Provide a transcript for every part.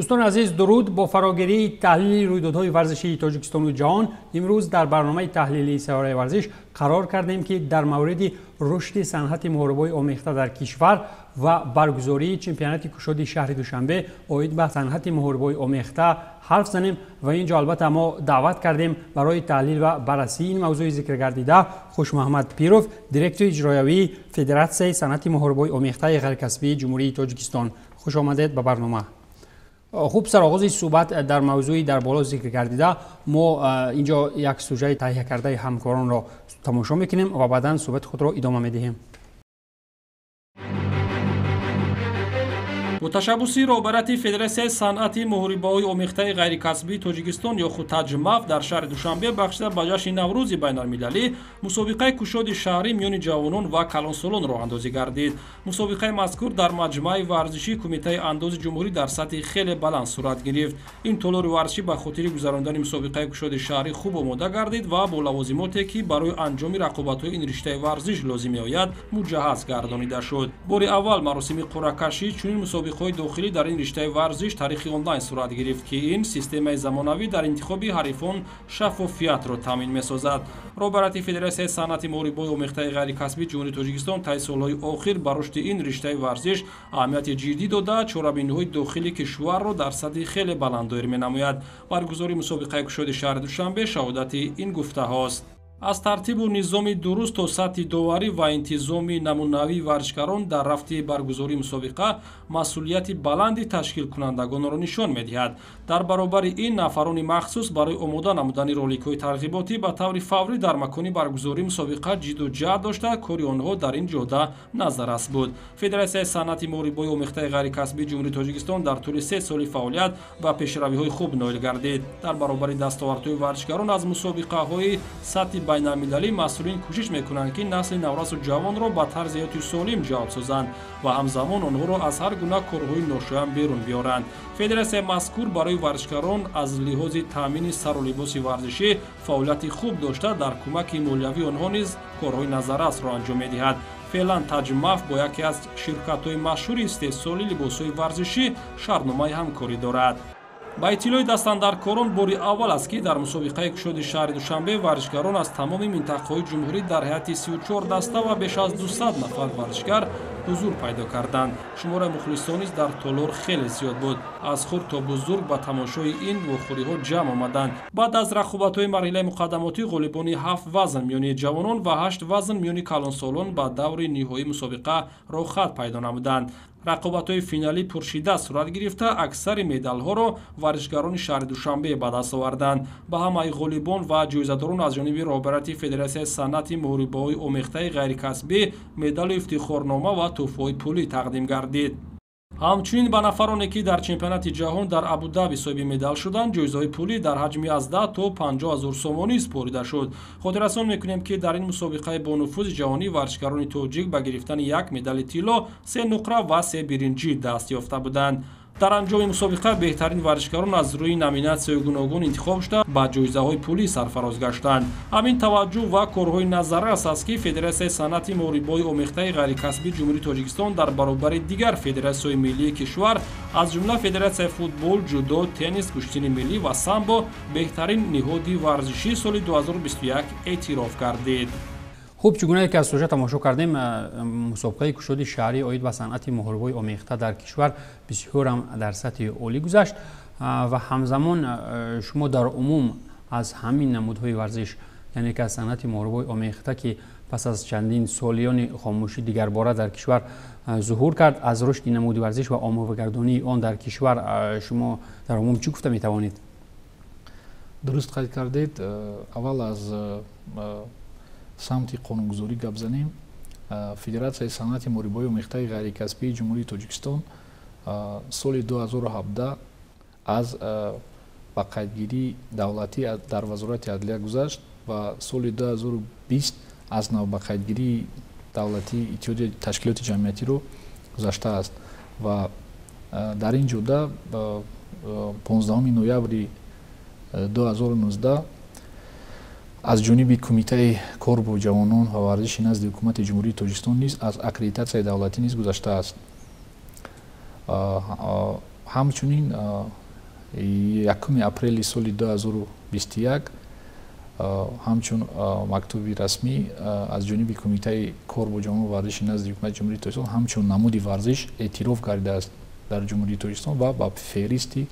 Дӯстони азиз, дуруд. Бо фарогирии таҳлили рӯйдодҳои варзишии Тоҷикистону ҷаҳон имрӯз дар барномаи таҳлилии Сайёраи варзиш қарор кардем, ки дар мавриди рушди санъати муҳорибаҳои омехта дар кишвар ва баргузории чемпионати кушоди шаҳри Душанбе оид ба санъати муҳорибаҳои омехта ҳарф занем. Ва ин ҷо албатта мо даъват кардем барои таҳлил ва баррасии ин мавзӯи зикргардида Хушмуҳаммад Пиров, директори иҷроявии Федератсияи санъати муҳорибаҳои омехтаи ғайрикасбии Ҷумҳурии Тоҷикистон. Хуш омадед ба барнома. Хуб, сароғози суҳбат дар мавзӯи дар боло зикр гардида мо инҷо як сужаи таҳия кардаи ҳамкоронро тамошо мекунем ва баъдан суҳбати худро идома медиҳем. Бо ташаббуси роҳбарияти Федератсияи санъати муҳорибаҳои омехтаи ғайрикасбии Тоҷикистон ё худ Таҷмаф дар шаҳри Душанбе бахшида ба ҷашни Наврӯзи байналмилалӣ мусобиқаи кушоди шаҳрӣ миёни ҷавонон ва калонсолон роҳандозӣ гардид. Мусобиқаи мазкур дар маҷмӯаи варзишии Кумитаи андози ҷумҳурӣ дар сатҳи хеле баланд сурат гирифт. Ин толори варзишӣ ба хотири гузарондани мусобиқаи кушоди шаҳрӣ хуб омода гардид ва бо лавозимоте, ки барои анҷоми рақобатҳои ин риштаи варзиш лозим меояд, муҷаҳҳаз гардонида шуд. Бори аввал маросими қуръакашӣ чунин мусобиқаҳои дохилӣ дар ин риштаи варзиш тариқи онлайн сурат гирифт, ки ин системаи замонавӣ дар интихоби ҳарифон шаффофиятро таъмин месозад. Роҳбарияти Федератсияи санъати муҳорибаҳои омехтаи ғайрикасбии Ҷумҳурии Тоҷикистон таи солҳои охир ба рушди ин риштаи варзиш аҳамияти ҷиддӣ дода, чорабиниҳои дохили кишварро дар сатҳи хеле баланд доир менамояд. Баргузории мусобиқаи кушоди шаҳри Душанбе шаҳодати ин гуфтаҳост. Аз тартибу низоми дуруст то сатҳи доварӣ ва интизоми намунавии варзишгарон дар рафти баргузории мусобиқа масъулияти баланди ташкилкунандагонро нишон медиҳад. Дар баробари ин нафарони махсус барои омода намудани роликҳои тарғиботӣ ба таври фаврӣ дар макони баргузории мусобиқа ҷидду ҷаҳд дошта, кори онҳо дар ин ҷода назаррас буд. Федератсияи санъати муҳорибаҳои омехтаи ғайрикасбии Ҷумҳурии Тоҷикистон дар тӯли 3 соли фаъолият ба пешравиҳои хуб ноил гардид. Дар баробари дастовардҳои варзишгарон аз мусобиқаҳои сатҳи байналмилалӣ масъулин кӯшиш мекунанд, ки насли наврасу ҷавонро ба тарзи ҳаёти солим ҷалб созанд ва ҳамзамон онҳоро аз ҳар гуна корҳои ношоям берун биёранд. Федератсияи мазкур барои варзишгарон аз лиҳози таъмини сару либоси варзишӣ фаъолияти хуб дошта, дар кӯмаки молиявии онҳо низ корҳои назаррасро анҷом медиҳад. Феълан Таҷмаф бо яке аз ширкатҳои машҳури истеҳсоли либосҳои варзишӣ шартномаи ҳамкорӣ дорад. Ба иттилои дастандаркорон, бори аввал аст, ки дар мусобиқаи кушоди шаҳри Душанбе варзишгарон аз тамоми минтақаҳои ҷумҳурӣ дар ҳайати 34 даста ва беш аз 200 нафар варзишгар ҳузур пайдо карданд. Шумораи мухлисон низ дар толор хеле зиёд буд. Аз хурд то бузург ба тамошои ин вохӯриҳо ҷамъ омаданд. Баъд аз рақобатҳои марҳилаи муқаддамотӣ ғолибони 7 вазн миёни ҷавонон ва 8 вазн миёни калонсолон ба даври ниҳоии мусобиқа роҳхат пайдо намуданд. Рақобатҳои финалӣ пуршиддат сурат гирифта, аксари медалҳоро варзишгарони шаҳри Душанбе ба даст оварданд. Ба ҳамаи ғолибон ва ҷоизадорон аз ҷониби роҳбарияти Федератсияи санъати муҳорибаҳои омехтаи ғайрикасбӣ медалу ифтихорнома ва тӯҳфаҳои пулӣ тақдим гардид. Ҳамчунин ба нафароне, ки дар чемпионати ҷаҳон дар Абудаби соҳиби медал шуданд, ҷоизаҳои пулӣ дар ҳаҷми аз 10 то 50 ҳазор сомонӣ супорида шуд. Хотиррасон мекунем, ки дар ин мусобиқаи бонуфузи ҷаҳонӣ варзишгарони тоҷик ба гирифтани 1 медали тилло, 3 нуқра ва 3 биринҷӣ даст ёфта буданд. Дар анҷоми мусобиқа беҳтарин варзишгарон аз рӯи номинатсияҳои гуногун интихоб шуда, ба ҷоизаҳои пулӣ сарфароз гаштанд. Ҳамин таваҷҷӯҳ ва корҳои назаррас аст, ки Федератсияи санъати муҳорибаҳои омехтаи ғайрикасбии Ҷумҳурии Тоҷикистон дар баробари дигар федератсияҳои миллии кишвар, аз ҷумла Федератсияи футбол, ҷудо, теннис, гӯштини миллӣ ва самбо беҳтарин ниҳоди варзишии соли 2021 эътироф гардид. Хуб, чугунае ки аз сужа тамошо кардем, мусобиқаи кушоди шаҳрӣ оид ба санъати муҳорибаҳои омехта дар кишвар бисёрам дар сатҳи олӣ гузашт ва ҳамзамон шумо дар умум аз ҳамин намудҳои варзиш, яъне ки аз санъати муҳорибаҳои омехта, ки пас аз чандин солиёни хомӯшӣ дигарбора дар кишвар зуҳур кард, аз рушди намуди варзиш ва оммавигардонии он дар кишвар шумо дар умум чӣ гуфта метавонед? Дуруст қайд кардед. Аввал аз самти қонунгузорӣ гап занем. Федератсияи санъати муҳорибаҳои омехтаи ғайрикасбии Ҷумҳурии Тоҷикистон соли 2017 аз ба қайдгирии давлатӣ дар Вазорати адлия гузашт ва соли 2020 аз нав ба қайдгирии давлатии Иттиҳоди ташкилоти ҷамъиятиро гузаштааст ва дар ин ҷода 15 ноябри 2019 аз ҷониби Кумитаи кор бо ҷавонон ва варзиши назди Ҳукумати Ҷумҳурии Тоҷикистон низ аз аккредитатсияи давлатӣ низ гузаштааст. Ҳамчунин 1 апрели соли 2021 ҳамчун мактуби расмӣ аз ҷониби Кумитаи кор бо ҷавонон ва варзиши назди Ҳукумати Ҷумҳурии Тоҷикистон ҳамчун намуди варзиш эътироф гардидааст дар Ҷумҳурии Тоҷикистон ва ба феҳристи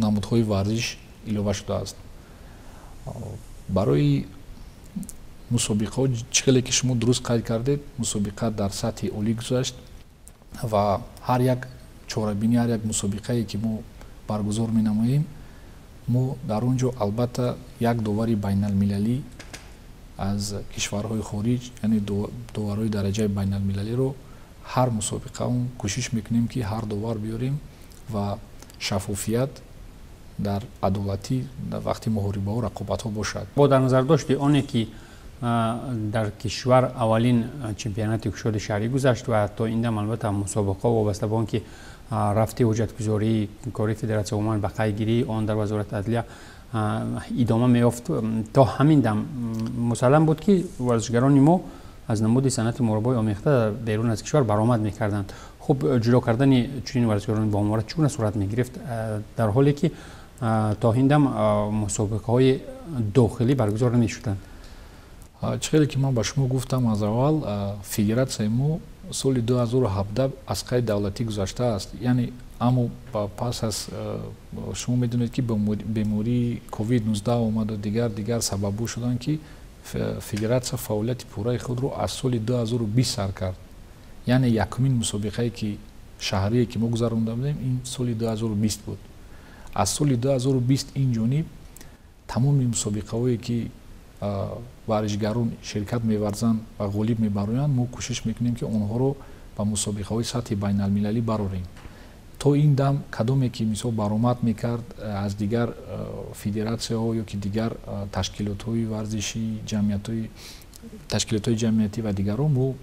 намудҳои варзиш илова шудааст. Барои мусобиқаҳо, чӣ хеле ки шумо дуруст қайд кардед, мусобиқа дар сатҳи олӣ гузашт ва ҳар як чорабинӣ, ҳар як мусобиқае ки мо баргузор менамоем, мо дар он ҷо албатта як довари байналмилалӣ аз кишварҳои хориҷ, яъне доварҳои дараҷаи байналмилалиро ҳар мусобиқаон кӯшиш мекунем, ки ҳар довар биёрем ва шаффофият дар адолатӣ дар вақти муҳорибаҳо, рақобатҳо бошад. Бо дар назардошти оне ки дар кишвар аввалин чемпионати кушоди шаҳрӣ гузашт ва то ин дам албатта мусобиқаҳо вобаста ба он ки рафти ҳуҷҷатгузории кори федератсия, умуман ба қайдгирии он дар Вазорати адлия идома меёфт, то ҳамин дам мусаллам буд, ки варзишгарони мо аз намуди санъати муҳорибаҳои омехта берун аз кишвар баромад мекарданд. Хуб, ҷудо кардани чунин варзишгарони бооморат чӣ гуна сурат мегирифт, дар ҳоле ки то ҳин дам мусобиқаҳои дохилӣ баргузор намешуданд? Чӣ хеле ки ман ба шумо гуфтам аз аввал, федератсияи мо соли 2017 аз қайди давлатӣ гузаштааст, яъне аммо пас аз, шумо медонед, ки бемории COVID-19 омаду дигар сабабҳо шуданд, ки федератсия фаъолияти пурраи худро аз соли 2020 сар кард. Яъне якумин мусобиқае ки шаҳрие ки мо гузаронда будем, ин соли 2020 буд. Аз соли 2020 ин ҷониб тамоми мусобиқаҳое ки варзишгарон ширкат меварзанд ва ғолиб мебароянд, мо кӯшиш мекунем, ки онҳоро ба мусобиқаҳои сатҳи байналмилалӣ барорем. То ин дам кадоме ки мисол баромад мекард аз дигар федератсияҳо ё ки дигар ташкилотҳои варзишӣ, ҷамъиятҳои, ташкилотҳои ҷамъиятӣ ва дигарон, мо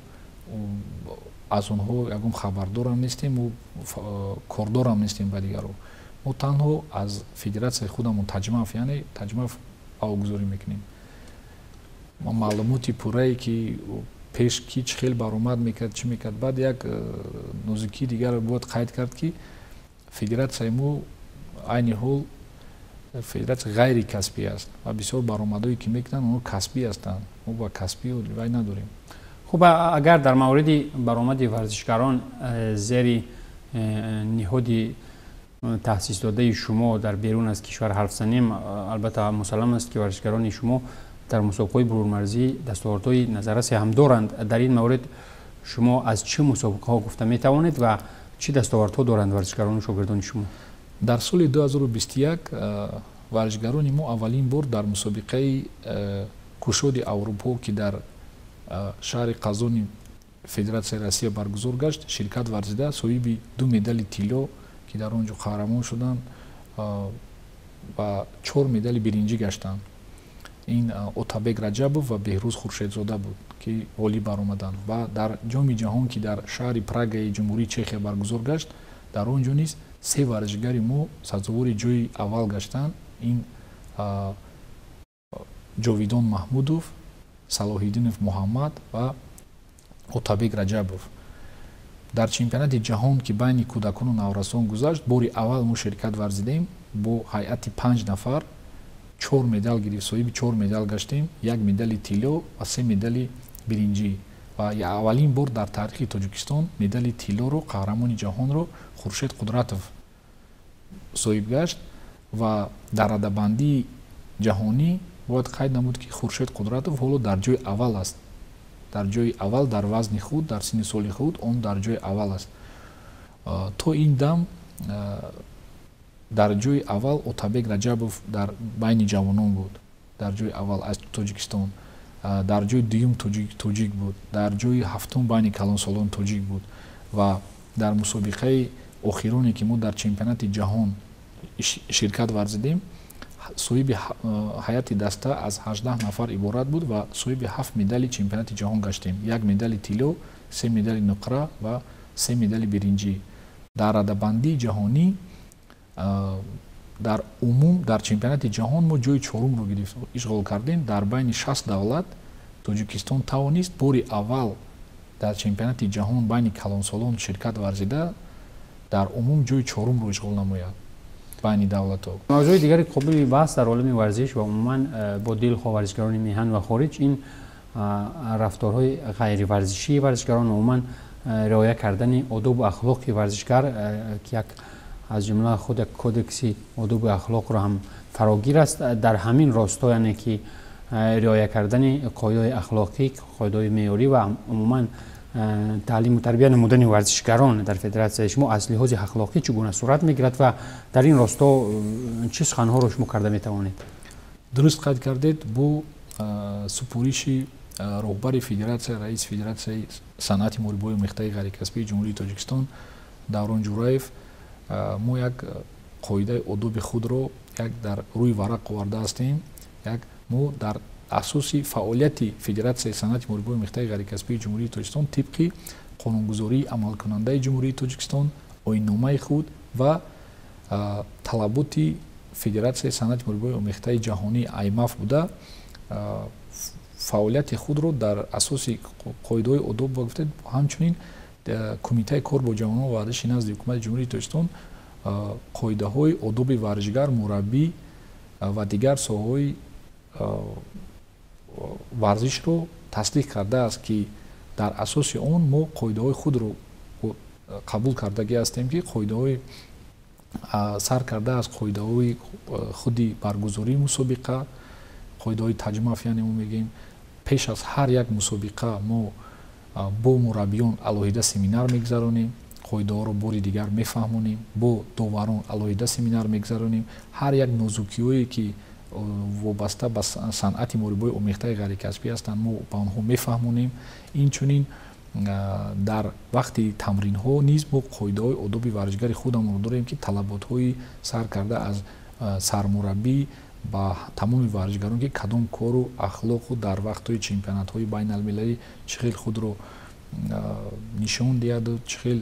аз онҳо ягон хабардорам нестем, мо кордорам нестем ба дигарро. Мо танҳо аз федератсияи худамон Таҷмаф, яъне Таҷмаф баҳогузорӣ мекунем. Маълумоти пуррае ки пеш ки чӣ хел баромад мекард, чӣ мекард. Баъд як нозукии дигарро бояд қайд кард, ки федератсияи мо айни ҳол федератсия ғайри касбӣ аст ва бисёр баромадҳое ки мекунанд, онҳо касбӣ ҳастанд. Мо ба касбӣ вай надорем. Хуб, агар дар мавриди баромади варзишгарон зери ниҳоди таъсисдодаи шумо дар берун аз кишвар ҳарф занем, албатта мусаллам аст, ки варзишгарони шумо дар мусобиқаҳои бурунмарзӣ дастовардҳои назаррасе ҳам доранд. Дар ин маврид шумо аз чӣ мусобиқаҳо гуфта метавонед ва чӣ дастовардҳо доранд варзишгарону шогирдони шумо? Дар соли 2021 варзишгарони мо аввалин бор дар мусобиқаи кушоди Аврупо, ки дар шаҳри Қазони Федератсияи Россия баргузор гашт, ширкат варзида, соҳиби ду медали тилло, ки дар он ҷо қаҳрамон шуданд, ва чор медали биринҷӣ гаштанд. Ин Отабек Раҷабов ва Беҳрӯз Хуршедзода буд, ки ғолиб баромаданд. Ва дар Ҷоми ҷаҳон, ки дар шаҳри Прагаи Ҷумҳурии Чехия баргузор гашт, дар он ҷо низ се варзишгари мо сазовори ҷои аввал гаштанд. Ин Ҷовидон Маҳмудов, Салоҳиддинов Муҳаммад ва Отабек Раҷабов. Дар чемпионати ҷаҳон, ки байни кӯдакону наврасон гузашт, бори аввал мо ширкат варзидем бо ҳайати панҷ нафар, чор медал гирифт, соҳиби чор медал гаштем: як медали тилло ва се медали биринҷӣ. Ва аввалин бор дар таърихи Тоҷикистон медали тиллоро, қаҳрамони ҷаҳонро Хуршед Қудратов соҳиб гашт. Ва дар радабандии ҷаҳонӣ бояд қайд намуд, ки Хуршед Қудратов ҳоло дар ҷои аввал аст, дар ҷои аввал дар вазни худ, дар синни соли худ он дар ҷои аввал аст. То ин дам дар ҷои аввал Отабек Раҷабов дар байни ҷавонон буд, дар ҷои аввал аз Тоҷикистон, дар ҷои дуюм тоҷик буд, дар ҷои ҳафтум байни калонсолон тоҷик буд. Ва дар мусобиқаи охироне, ки мо дар чемпионати ҷаҳон ширкат варзидем, соҳиби ҳайати даста аз 18 нафар иборат буд ва соҳиби ҳафт медали чемпионати ҷаҳон гаштем: як медали тилло, се медали нуқра ва се медали биринҷӣ. Дар радабандии ҷаҳонӣ дар умум дар чемпионати ҷаҳон мо ҷои чорумро гирифт, ишғол кардем. Дар байни 60 давлат Тоҷикистон тавонист бори аввал дар чемпионати ҷаҳон байни калонсолон ширкат варзида. Дар умум ҷои чорумро ишғол намояд байни давлатҳо. Мавзӯи дигари қобили баҳс дар олами варзиш ва умуман бо дилхоҳ варзишгарони меҳан ва хориҷ ин рафторҳои ғайриварзишии варзишгарон, умуман риоя кардани одобу ахлоқи варзишгар, ки як аз ҷумла худ як кодекси одобу ахлоқро ҳам фарогир аст. Дар ҳамин росто, яъне ки риоя кардани қоидаҳои ахлоқӣ, қоидаҳои меъёрӣ ва умуман таълиму тарбия намудани варзишгарон дар федератсияи шумо аз лиҳози ахлоқӣ чӣ гуна сурат мегирад ва дар ин росто чӣ суханҳоро шумо карда метавонед? Дуруст қайд кардед. Бо супориши роҳбари федератсия, раиси Федератсияи санъати муҳорибаҳои омехтаи ғайрикасбии Ҷумҳурии Тоҷикистон Даврон Ҷураев мо як қоидаи одоби худро як дар рӯи варақ оварда ҳастем. Як мо дар асоси фаъолияти Федератсияи санъати муҳорибаҳои омехтаи ғайрикасбии Ҷумҳурии Тоҷикистон тибқи қонунгузории амалкунандаи Ҷумҳурии Тоҷикистон, оинномаи худ ва талаботи Федератсияи санъати муҳорибаҳои омехтаи ҷаҳонӣ аймаф буда, фаъолияти худро дар асоси қоидаҳои одоб ва гуфтед, ҳамчунин Кумитаи кор бо ҷавонон ва варзиши назди Ҳукумати Ҷумҳурии Тоҷикистон қоидаҳои одоби варзишгар, мураббӣ ва дигар соҳаҳои варзишро тасдиқ кардааст, ки дар асоси он мо қоидаҳои худро қабул кардагӣ ҳастем, ки қоидаҳои сар карда аз қоидаҳои худи баргузории мусобиқа, қоидаҳои таҷмаф, яъне мо мегӯем пеш аз ҳар як мусобиқа мо бо мураббиён алоҳида семинар мегузаронем, қоидаҳоро бори дигар мефаҳмонем, бо доварон алоҳида семинар мегузаронем. Ҳар як нозукиҳое ки вобаста ба санъати муҳорибаҳои омехтаи ғайрикасбӣ ҳастанд, мо ба онҳо мефаҳмонем. Инчунин дар вақти тамринҳо низ мо қоидаҳои одоби варзишгари худамонро дорем, ки талаботҳои сар карда аз сармураббӣ ба тамоми варзишгарон, ки кадом кору ахлоқу дар вақтҳои чемпионатҳои байналмилалӣ чӣ хел худро нишон диҳаду чӣ хел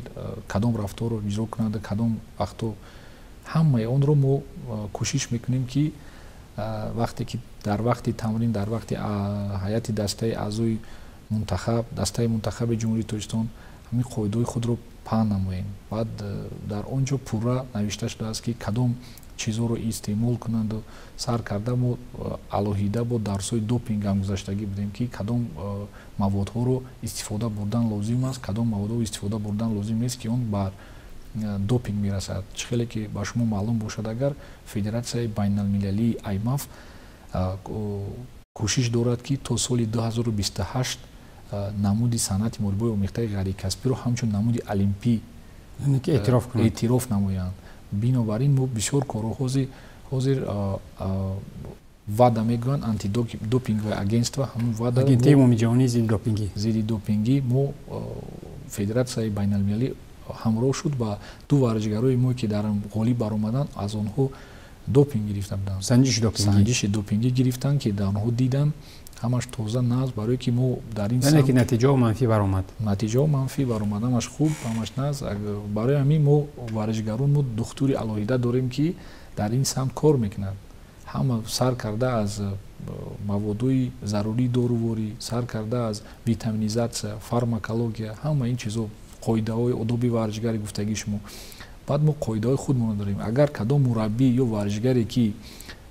кадом рафторро иҷро кунад, кадом вақтҳо, ҳамаи онро мо кӯшиш мекунем, ки вақте ки дар вақти тамрин, дар вақти ҳайати дастаи аъзои мунтахаб, дастаи мунтахаби Ҷумҳурии Тоҷикистон ҳамин қоидаҳои худро паҳн намоем. Баъд дар он ҷо пурра навишта шудааст, ки кадом чизҳоро истеъмол кунанду сар карда мо алоҳида бо дарсҳои допинг ҳам гузаштагӣ будем, ки кадом маводҳоро истифода бурдан лозим аст, кадом маводҳоро истифода бурдан лозим нест, ки он бар допинг мерасад. Чӣ хеле ки ба шумо маълум бошад, агар Федератсияи байналмилалии аймаф кӯшиш дорад, ки то соли 2028 намуди санъати муҳорибаҳои омехтаи ғайрикасбиро ҳамчун намуди олимпӣ эътироф намоянд. Бинобар ин мо бисёр корҳо ҳозир ВАДА мегӯянд, антидопинговое агентство, ҳамун ВАДА, агентии умумиҷаҳонии зидди допингӣ, зидди допингӣ мо федератсияи байналмилалӣ ҳамроҳ шуд ва ду варзишгарои мо, ки дар ғолиб баромаданд, аз онҳо допинг гирифта буданд, санҷиши допингӣ гирифтанд, ки дар онҳо диданд ҳамаш тоза нағз, барое ки мо дар ин яъне ки натиҷаҳо манфӣ баромад, натиҷаҳо манфӣ баромад, ҳамаш хуб, ҳамаш нағз. Барои ҳамин мо варзишгарон, мо духтури алоҳида дорем, ки дар ин самт кор мекунад. Ҳама сар карда аз маводҳои зарурии доруворӣ, сар карда аз витаминизатсия, фармакология, ҳама ин чизҳо, қоидаҳои одоби варзишгари гуфтагии шумо. Баъд мо қоидаҳои худмонро дорем. Агар кадом мураббӣ ё варзишгаре ки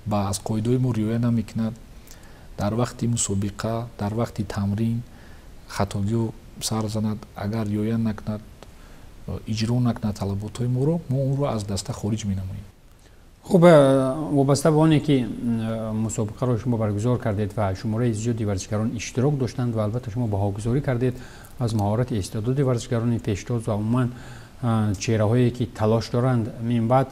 ба аз қоидаҳои мо риоя намекунад, дар вақти мусобиқа, дар вақти тамрин хатогиҳо сар занад, агар риоя накунад, иҷро накунад талаботҳои моро, мо онро аз даста хориҷ менамоем. Хуб, вобаста ба оне ки мусобиқаро шумо баргузор кардед ва шумораи зиёди варзишгарон иштирок доштанд ва албатта шумо баҳогузорӣ кардед аз маҳорати истеъдоди варзишгарони пештоз ва умуман чеҳраҳое ки талош доранд минбаъд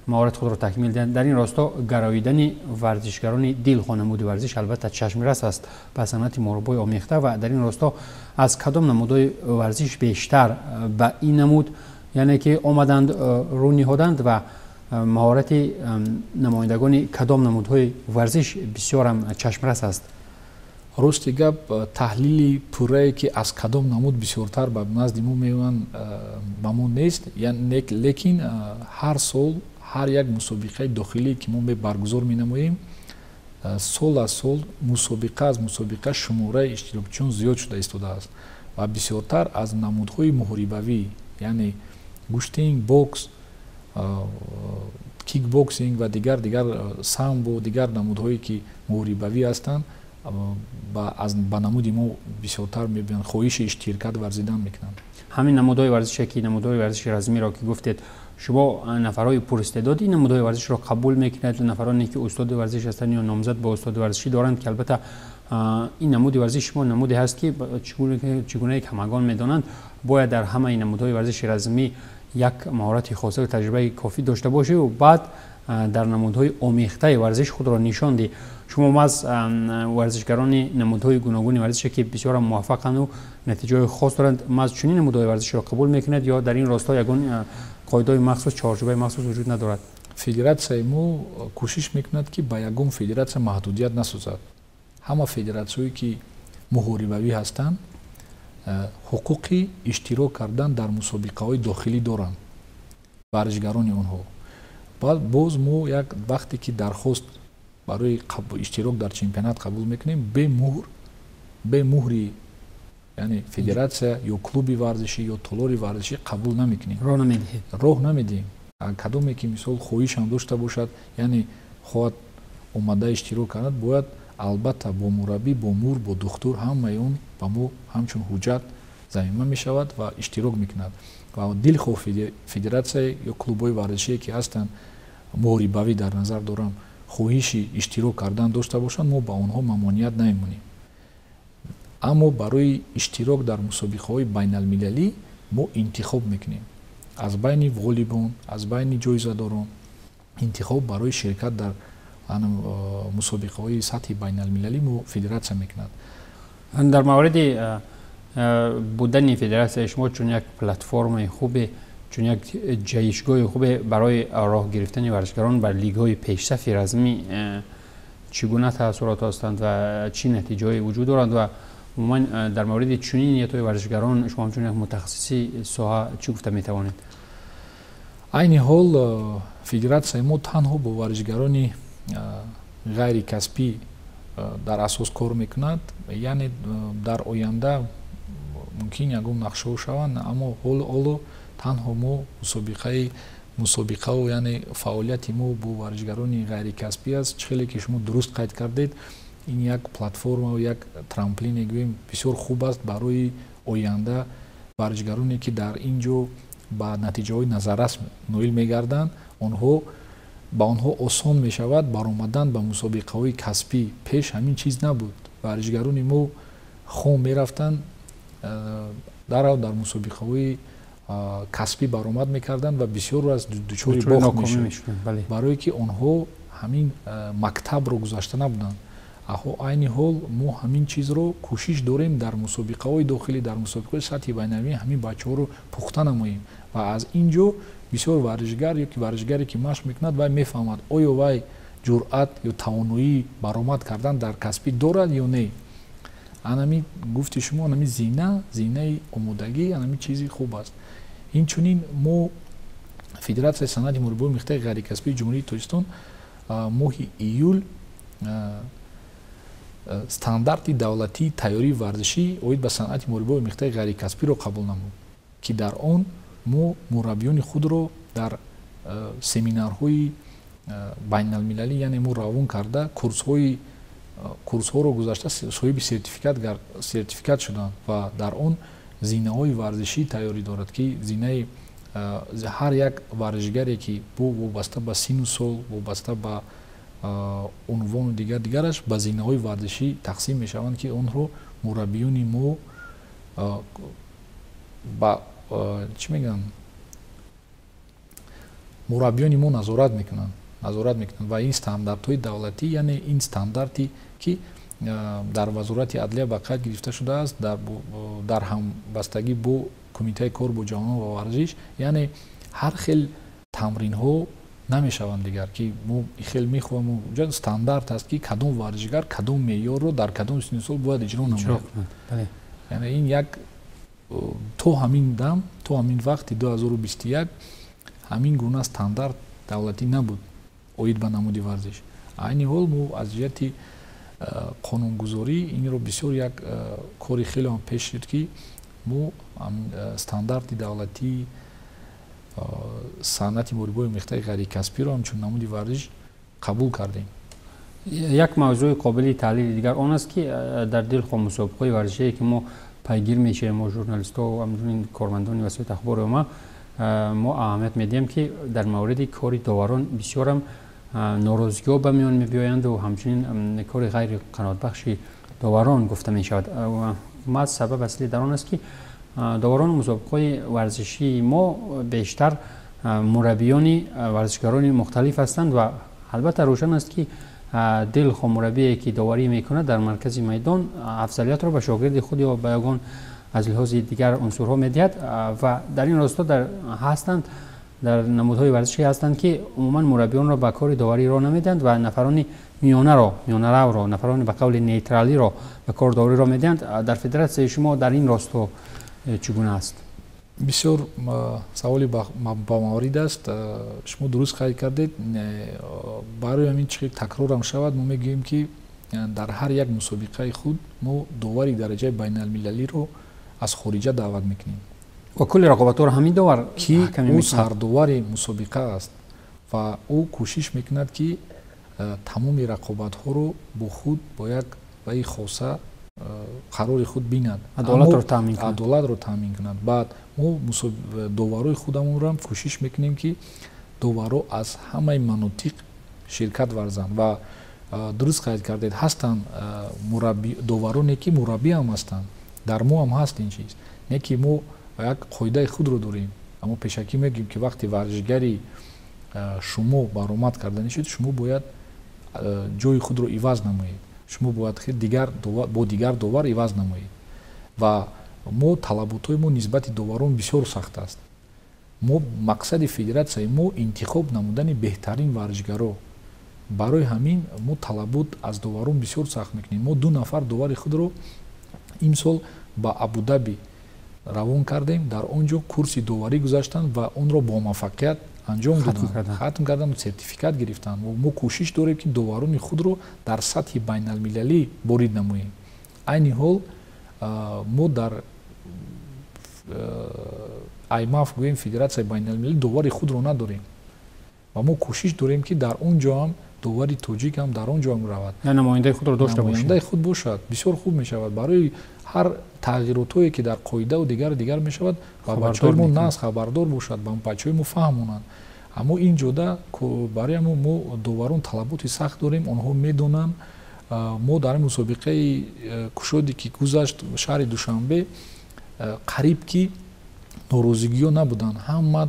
маҳорати худро такмил диҳанд, дар ин росто гароидани варзишгарони дилхоҳ намуди варзиш албатта чашмрас аст ба санъати муҳорибаҳои омехта ва дар ин росто аз кадом намудҳои варзиш бештар ба ин намуд, яъне ки омаданд, рӯ ниҳоданд ва маҳорати намояндагони кадом намудҳои варзиш бисёрам чашмрас аст? Рости гап, таҳлили пуррае, ки аз кадом намуд бисёртар ба назди мо меоянд, ба мо нест, лекин ҳар сол ҳар як мусобиқаи дохилие, ки мо баргузор менамоем, сол аз сол, мусобиқа аз мусобиқа шумораи иштирокчиён зиёд шуда истодааст ва бисёртар аз намудҳои муҳорибавӣ, яъне Гӯштинг, бокс, кикбоксинг ва дигар самбо, дигар намудҳое ки муҳорибавӣ ҳастанд, ба намуди мо бисёртар мебинанд, хоҳиши иштиркат варзидан мекунанд. Ҳамин намудҳои варзише ки намудҳои варзиши размиро ки гуфтед, шумо нафарҳои пуристеъдод ин намудҳои варзишро қабул мекунед, нафароне ки устоди варзиш ҳастанд ё номзад ба устоди варзишӣ доранд, ки албатта ин намуди варзиши шумо намуде ҳаст ки чӣ гуна ҳамагон медонанд, бояд дар ҳамаи намудҳои варзиши размӣ як маҳорати хоса ва таҷрибаи кофӣ дошта бошӣ ва баъд дар намудҳои омехтаи варзиш худро нишон диҳӣ. Шумо маҳз варзишгарони намудҳои гуногуни варзише ки бисёрам муваффақанд ва натиҷаҳои хос доранд, маҳз чунин намудҳои варзишро қабул мекунед ё дар ин росто ягон қоидаҳои махсус, чорчӯбаи махсус вуҷуд надорад? Федератсияи мо кӯшиш мекунад, ки ба ягон федератсия маҳдудият насозад. Ҳама федератсияҳое ки муҳорибавӣ ҳастанд, ҳуқуқи иштирок кардан дар мусобиқаҳои дохилӣ доранд варзишгарони онҳо. Баъд боз мо як вақте ки дархост барои иштирок дар чемпионат қабул мекунем, бе муҳри, яъне федератсия ё клуби варзишӣ ё толори варзишӣ қабул намекунем. Роҳ намедиҳед? Роҳ намедиҳем. Кадоме ки мисол хоҳишам дошта бошад, яъне хоҳад омада иштирок кунад, бояд албатта бо мураббӣ, бо мур, бо духтур, ҳамаи он ба мо ҳамчун ҳуҷҷат замима мешавад ва иштирок мекунад. Ва дилхоҳ федератсия ё клубҳои варзишие ки ҳастанд, муҳорибавӣ дар назар дорам, хоҳиши иштирок кардан дошта бошанд, мо ба онҳо мамоният намемонем. Аммо барои иштирок дар мусобиқаҳои байналмилалӣ мо интихоб мекунем. Аз байни ғолибон, аз байни ҷоизадорон интихоб барои ширкат дар мусобиқаҳои сатҳи байналмилалӣ мо федератсия мекунад. Дар мавриди будани федератсияи шумо чун як платформаи хубе, чун як ҷайишгоҳи хубе барои роҳ гирифтани варзишгарон бар лигҳои пешсафи размӣ, чӣ гуна таассурот ҳастанд ва чӣ натиҷаҳое вуҷуд доранд ва умуман дар мавриди чунин ниятҳои варзишгарон шумо ҳамчун як мутахассиси соҳа чӣ гуфта метавонед? Айни ҳол федератсияи мо танҳо бо варзишгарони ғайрикасбӣ дар асос кор мекунад, яъне дар оянда мумкин ягон нақшаҳо шаванд, аммо ҳоло танҳо мо мусобиқаву яъне фаъолияти мо бо варзишгарони ғайрикасбӣ аст. Чӣ хеле ки шумо дуруст қайд кардед, ин як платформа, як трамплине гӯем бисёр хуб аст барои оянда варзишгароне ки дар ин ҷо ба натиҷаҳои назаррас ноил мегарданд, ба онҳо осон мешавад баромадан ба мусобиқаҳои касбӣ. Пеш ҳамин чиз набуд. Варзишгарони мо хом мерафтанд, дарав дар мусобиқаҳои касбӣ баромад мекарданд ва бисёр аз дучори бохт мешуданд, барое ки онҳо ҳамин мактабро гузашта набуданд. Айни ҳол мо ҳамин чизро кӯшиш дорем дар мусобиқаҳои дохилӣ, дар мусобиқаҳои сатҳи байналмилалӣ ҳамин бачаҳоро пухта намоем ва аз ин ҷо бисёр варзишгар ё ки варзишгаре ки машқ мекунад, вай мефаҳмад, оё вай ҷуръат ё тавоноии баромад кардан дар касбӣ дорад ё не. Анами гуфти шумо, анами зина, зинаи омодагӣ, анами чизи хуб аст. Инчунин мо Федератсияи санъати муҳорибаҳои омехтаи ғайрикасбии Ҷумҳурии Тоҷикистон моҳи июл стандарти давлатии тайёрии варзишӣ оид ба санъати муҳорибаҳои омехтаи ғайрикасбиро қабул намуд, ки дар он мо мураббиёни худро дар семинарҳои байналмилалӣ, яъне мо равон карда курсҳоро гузашта соҳиби сертификат шуданд ва дар он зинаҳои варзишӣ тайёрӣ дорад, ки зинаи ҳар як варзишгаре ки вобаста ба сину сол, вобаста ба унвону дигараш ба зинаҳои варзишӣ тақсим мешаванд, ки онҳо мураббиёни мо ба чӣ мегӯянд, мураббиёни мо назорат мекунанд ва ин стандартҳои давлатӣ, яъне ин стандарте ки дар Вазорати адлия ба қайд гирифта шудааст дар ҳамбастагӣ бо Кумитаи кор бо ҷавонон ва варзиш, яъне ҳар хел тамринҳо намешаванд дигар, ки мо хел мехоҳем, стандарт аст ки кадом варзишгар кадом меъёрро дар кадом синну сол бояд иҷро намояд. Яъне ин як то ҳамин дам, то ҳамин вақти 2021 ҳамин гуна стандарт давлатӣ набуд оид ба намуди варзиш. Айни ҳол мо аз ҷиҳати қонунгузорӣ инро бисёр як кори хеле ҳам пеш шуд, ки мо стандарти давлатии Санъати муҳорибаҳои омехтаи ғайрикасбиро ҳамчун намуди варзиш қабул кардем. Як мавзӯи қобили таҳлили дигар он аст, ки дар дилхоҳ мусобиқаҳои варзишие, ки мо пайгир мешавем, мо журналистҳо ва ҳамчунин кормандони васоити ахбори омма, мо аҳамият медиҳем, ки дар мавриди кори доварон бисёрам норозигиҳо ба миён мебиёянду ҳамчунин кори ғайриқаноатбахши доварон гуфта мешавад. Маҳз сабаб аслӣ дар он аст, ки доварони мусобиқаҳои варзишии мо бештар мураббиёни варзишгарони мухталиф ҳастанд ва албатта рӯшан аст, ки дилхоҳ мураббие, ки доварӣ мекунад дар маркази майдон, афзалиятро ба шогирди худ ё ба ягон аз лиҳози дигар унсурҳо медиҳад. Ва дар ин росто дар ҳастанд, дар намудҳои варзишӣ ҳастанд, ки умуман мураббиёнро ба кори доварӣ роҳ намедиҳанд ва нафарони миёнаро, миёнаравро, нафарони ба қавли нейтралиро ба кори довариро медиҳанд. Дар федератсияи шумо дар ин росто чӣ гуна аст? Бисёр саволи бамаврид аст. Шумо дуруст қайд кардед. Барои ҳамин чӣ такрорам шавад, мо мегӯем, ки дар ҳар як мусобиқаи худ мо довари дараҷаи байналмилалиро аз хориҷа даъват мекунем. Ва кулли рақобатҳоро ҳамин довар ки ӯ сардовари мусобиқа аст ва ӯ кӯшиш мекунад, ки тамоми рақобатҳоро бо худ бо як ваи хоса қарори худ бинад, адолатро таъмин кунад. Адолатро таъмин кунад. Баъд мо доварҳои худамонро кӯшиш мекунем, ки доварҳо аз ҳамаи манотиқ ширкат варзанд. Ва дуруст қайд кардед, ҳастанд довароне, ки мураббӣ ҳам ҳастанд. Дар мо ҳам ҳаст ин чиз, не ки мо як қоидаи худро дорем. Аммо пешакӣ мегӯем, ки вақте варзишгари шумо баромад карда шуд, шумо бояд ҷои худро иваз намоед, шумо бояд дигар бо дигар довар иваз намоед. Ва мо талаботҳои мо нисбати доварон бисёр сахт аст. Мо мақсади федератсияи мо интихоб намудани беҳтарин варзишгаро. Барои ҳамин мо талабот аз доварон бисёр сахт мекунем. Мо ду нафар довари худро имсол ба Абудаби равон кардем. Дар он ҷо курси доварӣ гузаштанд ва онро бо муваффақият анҷом доданд, хатм карданд, сертификат гирифтанд. Мо кӯшиш дорем, ки доварони худро дар сатҳи байналмилалӣ ворид намоем. Айни ҳол мо дар аймаф, гӯем, федератсияи байналмилалӣ, довари худро надорем ва мо кӯшиш дорем, ки дар он ҷо ҳам довари тоҷик ҳам дар он ҷо ҳам равад. Намояндаи худро дошта бошад. Намояндаи худ бошад, бисёр хуб мешавад. Барои ҳар тағйиротҳое, ки дар қоидаву дигар дигар мешавад, ба бачаҳои мо нас хабардор бошад, ба бачаҳои мо фаҳмонанд. Аммо ин ҷода барои мо доварон талаботи сахт дорем, онҳо медонанд. Мо дар мусобиқаи кушоде, ки гузашт шаҳри Душанбе, қариб ки норозигиҳо набуданд. Ҳама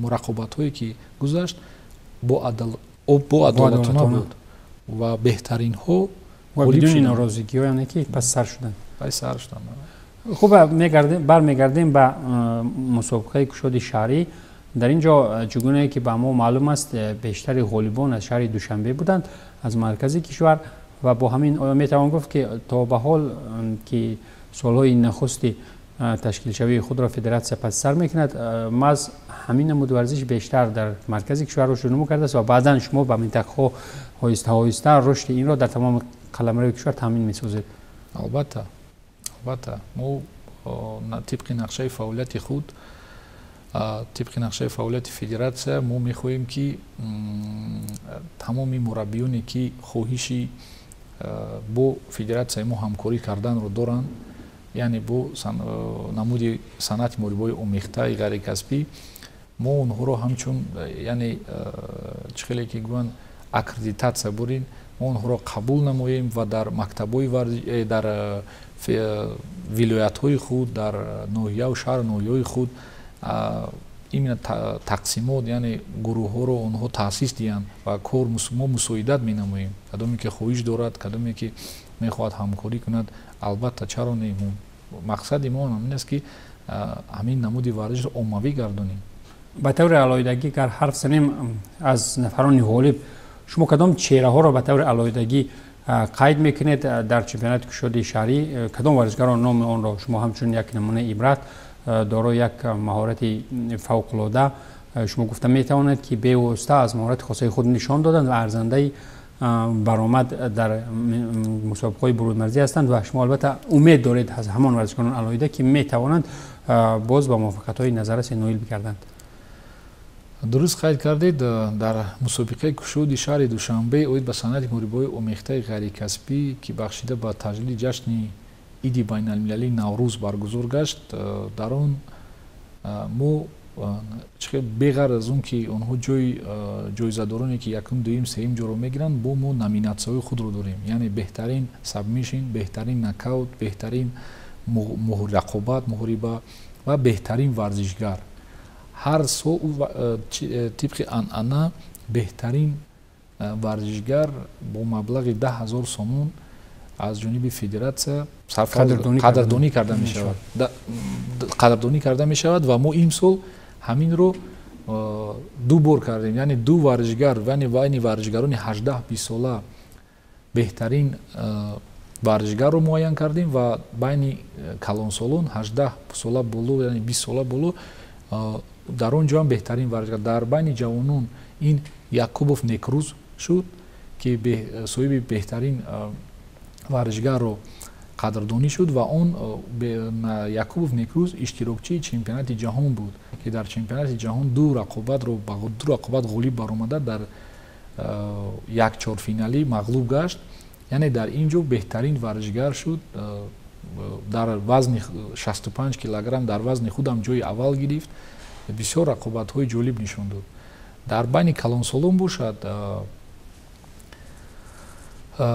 рақобатҳое, ки гузашт, бо адолатона буд ва беҳтаринҳо ва бидуни норозигиҳо, яъне ки пас сар шуданд. Пас сар шуданд. Хуб, бармегардем ба мусобиқаи кушоди шаҳрӣ. Дар ин ҷо, чугунае ки ба мо маълум аст, бештари ғолибон аз шаҳри Душанбе буданд, аз маркази кишвар. Ва бо ҳамин оё метавон гуфт, ки то ба ҳол, ки солҳои нахусти ташкилшавии худро федератсия пас сар мекунад, маҳз ҳамин намуди варзиш бештар дар маркази кишвар рушду нумӯ кардааст ва баъдан шумо ба минтақаҳо оҳиста оҳиста рушди инро дар тамоми қаламрави кишвар таъмин месозед? Албатта, албатта, мо тибқи нақшаи фаъолияти худ, тибқи нақшаи фаъолияти федератсия, мо мехоҳем, ки тамоми мураббиёне, ки хоҳиши бо федератсияи мо ҳамкорӣ карданро доранд, яъне бо намуди санъати муҳорибаҳои омехтаи ғайрикасбӣ, мо онҳоро ҳамчун, яъне чӣ хеле ки гӯянд, аккредитатсия бурин, мо онҳоро қабул намоем ва дар мактабҳои дар вилоятҳои худ, дар ноҳияву шаҳру ноҳияҳои худ именно тақсимот, яъне гурӯҳҳоро онҳо таъсис диҳанд ва кор мо мусоидат менамоем. Кадоме ки хоҳиш дорад, кадоме ки мехоҳад ҳамкорӣ кунад, албатта, чаро не. Мақсади мо ҳамин аст, ки ҳамин намуди варзишро оммавӣ гардонем. Ба таври алоҳидагӣ гар ҳарф занем, аз нафарони ғолиб шумо кадом чеҳраҳоро ба таври алоҳидагӣ қайд мекунед дар чемпионати кушоди шаҳрӣ? Кадом варзишгарон номи онро шумо ҳамчун як намунаи ибрат, дорои як маҳорати фавқулода, шумо гуфта метавонед, ки бевосита аз маҳорати хосаи худ нишон доданд ва арзандаи баромад дар мусобиқаҳои бурунмарзӣ ҳастанд ва шумо албатта умед доред аз ҳамон варзишкорон алоҳида, ки метавонанд боз ба муваффақиятҳои назаррасе ноил бигарданд? Дуруст қайд кардед, дар мусобиқаи кушоди шаҳри Душанбе оид ба санъати муҳорибаҳои омехтаи ғайрикасбӣ, ки бахшида ба таҷлили ҷашни иди байналмилалии Наврӯз баргузор гашт, дар он мо беғарз аз он ки онҳо ҷоизадороне ки якум, дуюм, сеюм ҷоро мегиранд, бо мо номинатсияҳои худро дорем, яъне беҳтарин сабмишн, беҳтарин нокаут, беҳтарин рақобат, муҳориба ва беҳтарин варзишгар. Ҳар сол тибқи анъана беҳтарин варзишгар бо маблағи 10 000 сомон аз ҷониби федератсия қадрдонӣ карда мешавад ва мо имсол ҳаминро ду бор кардем, яъне ду варзишгар, яъне байни варзишгарони 18-20 сола беҳтарин варзишгарро муайян кардем ва байни калонсолон 18 сола боло, яъне 20 сола боло, дар он ҷо ҳам беҳтарин варзишгар дар байни ҷавонон ин Якубов Некрӯз шуд, ки соҳиби беҳтарин варзишгарро қадрдонӣ шуд ва он Якубов Некрӯз иштирокчии чемпионати ҷаҳон буд, ки дар чемпионати ҷаҳон ду рақобат ғолиб баромада, дар як чорфиналӣ мағлуб гашт. Яъне дар ин ҷо беҳтарин варзишгар шуд, дар вазни 65 килограмм дар вазни худам ҷои аввал гирифт, бисёр рақобатҳои ҷолиб нишон дод. Дар байни калонсолон бошад,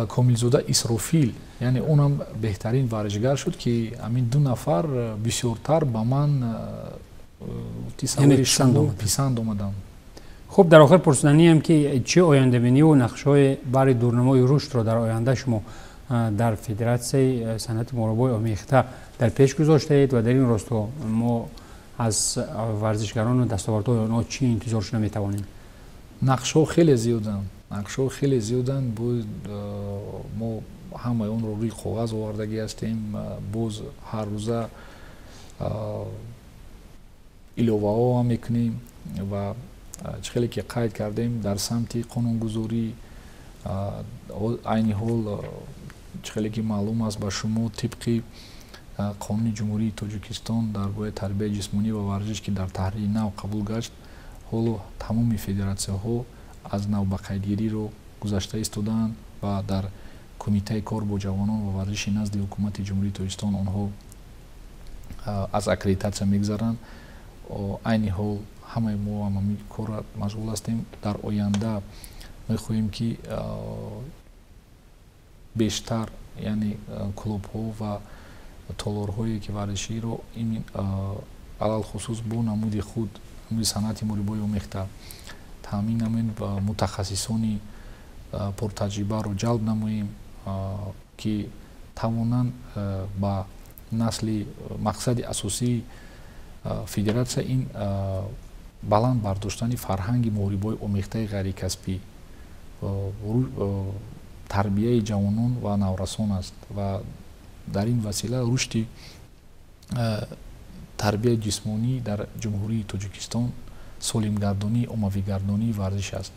Комилзода Исрофил, яъне онам беҳтарин варзишгар шуд, ки ҳамин ду нафар бисёртар ба ман писанд омаданд. Хуб, дар охир пурсиданиам, ки чӣ ояндабиниву нақшҳои бари дурнамои рушдро дар оянда шумо дар Федератсияи санъати муҳорибаҳои омехта дар пеш гузоштаед ва дар ин росто мо аз варзишгарону дастовардҳои онҳо чӣ интизор шуда метавонем? Нақшҳо хеле зиёданд, нақшҳо хеле зиёданд. Мо ҳамаи онро рӯи коғаз овардагӣ ҳастем, боз ҳар рӯза иловаҳо ҳам мекунем ва чӣ хеле ки қайд кардем, дар самти қонунгузорӣ айни ҳол, чӣ хеле ки маълум аст ба шумо, тибқи Қонуни Ҷумҳурии Тоҷикистон дар бораи тарбияи ҷисмонӣ ва варзиш, ки дар таҳрири нав қабул гашт, ҳоло тамоми федератсияҳо аз навбақайдгириро гузашта истодаанд ва дар Кумитаи кор бо ҷавонон ва варзиши назди Ҳукумати Ҷумҳурии Тоҷикистон онҳо аз аккредитатсия мегузаранд. Айни ҳол ҳамаи мо ҳамин корро машғул ҳастем. Дар оянда мехоҳем, ки бештар, яъне клубҳо ва толорҳое ки варзиширо алалхусус бо намуди худ, намуди санъати муҳорибаҳои омехта таъмин намоем ва мутахассисони пуртаҷрибаро ҷалб намоем, ки тавонанд ба насли. Мақсади асосии федератсия ин баланд бардоштани фарҳанги муҳорибаҳои омехтаи ғайрикасбӣ, тарбияи ҷавонон ва наврасон аст ва дар ин васила рушди тарбияи ҷисмонӣ дар Ҷумҳурии Тоҷикистон, солимгардонӣ, оммавигардонии варзиш аст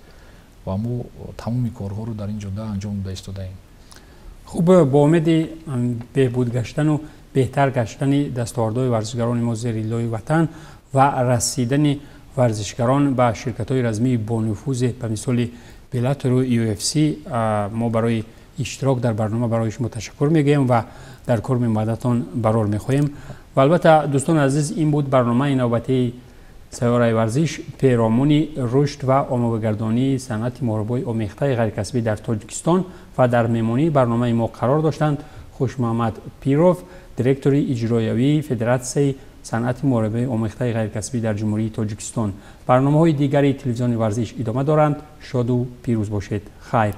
ва мо тамоми корҳоро дар ин ҷода анҷом дода истодаем. Хуб, бо умеди беҳбуд гаштану беҳтар гаштани дастовардҳои варзишгарони мо зери лои ватан ва расидани варзишгарон ба ширкатҳои размии бонуфузе ба мисоли Беллатору UFC, мо барои иштирок дар барнома барои шумо ташаккур мегӯем ва дар кор мебаъдатон барор мехоҳем. Ва албатта, дӯстони азиз, ин буд барномаи навбатии Сайёраи варзиш перомуни рушд ва оммавигардонии санъати муҳорибаҳои омехтаи ғайрикасбӣ дар Тоҷикистон ва дар меҳмонии барномаи мо қарор доштанд Хушмуҳаммад Пиров, директори иҷроявии Федератсияи санъати муҳорибаи омехтаи ғайрикасбӣ дар Ҷумҳурии Тоҷикистон. Барномаҳои дигари телевизиони Варзиш идома доранд. Шоду пирӯз бошед, хайр.